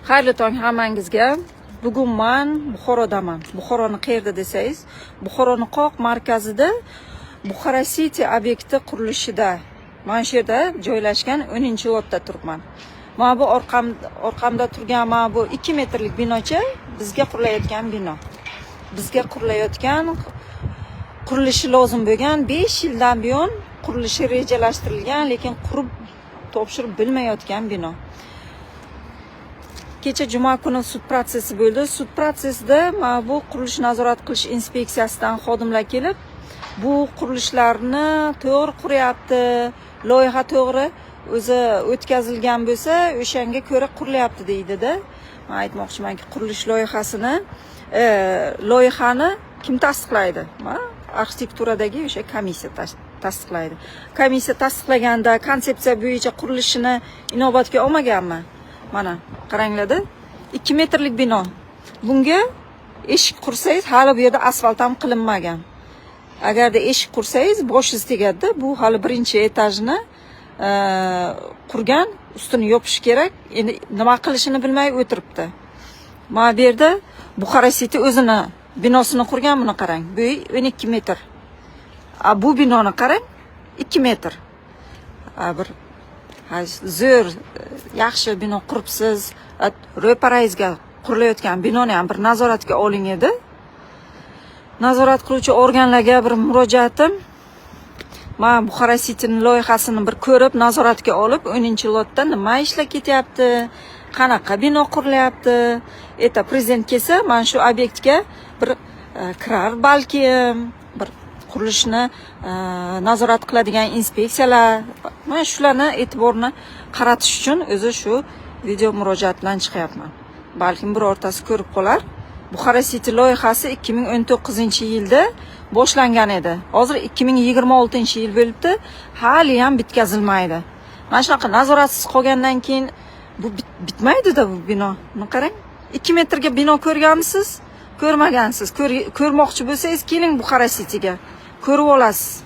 Xayrli tong hammangizga. Bugun man Buxorodaman. Buxoroni qayerda desangiz, Buxoroni qoq markazida, Buxara City obyekti qurilishida, mana shu yerda joylashgan 10-lotda turibman. Mana bu orqamda turgan mana bu 2 metrlik binocha bizga qurilayotgan bino. Bizga qurilayotgan, qurilishi lozim bo'lgan, 5 yildan buyon qurilishi rejalashtirilgan, lekin qurib topshirib bilmayotgan bino. Kecha juma kuni sud protsessi bo'ldi. Sud protsessida mana bu qurilish nazorat qilish inspeksiyasidan xodimlar kelib, bu qurilishlarni to'g'ri quryapti, loyiha to'g'ri o'zi o'tkazilgan bo'lsa, o'shanga ko'ra qurilyapti deydida. Man aytmoqchimanki, qurilish loyihasini, loyihani kim tasdiqlaydi? Arxitekturadagi o'sha komissiya tasdiqlaydi. Komissiya tasdiqlaganda konsepsiya bo'yicha qurilishini inobatga olmaganmi? Mana qaranglarda, 2 metrlik bino. Bunga eshik qursangiz, hali bu yerda asfalt ham qilinmagan. Agarda eshik qursangiz, boshingiz tegadida. Bu hali birinchi etajni qurgan, ustini yopish kerak. Endi nima qilishini bilmay o'tiribdi. Mana bu yerda Buxara City o'zini binosini qurgan, buni qarang. Bu 12 metr. A bu binoni qarang, 2 metr. A bir ha, zo'r, yaxshi bino quribsiz, ro'parangizga qurilayotgan binoni ham bir nazoratga oling edi. Nazorat qiluvchi organlarga bir murojaatim: man Buxara Cityni loyihasini bir ko'rib, nazoratga olib, 10-lotda nima ishlar ketyapti, qanaqa bino qurilyapti. Erta prezident kelsa, mana shu obyektga bir kirar balkim, bir qurilishni nazorat qiladigan inspeksiyalar, mana shularni e'tiborini qaratish uchun o'zi shu video murojaat bilan chiqyapman. Balkim birortasi ko'rib qolar. Buxara City loyihasi 2019 yilda boshlangan edi. Hozir 2026 yil bo'libdi, hali ham bitkazilmaydi. Mana shunaqa nazoratsiz qolgandan keyin bu bitmaydi-da bu bino. Buni qarang. 2 metrga bino ko'rganmisiz? Ko'rmagansiz. Ko'rmoqchi bo'lsangiz, keling Buxara Cityga. Ko'rib olasiz.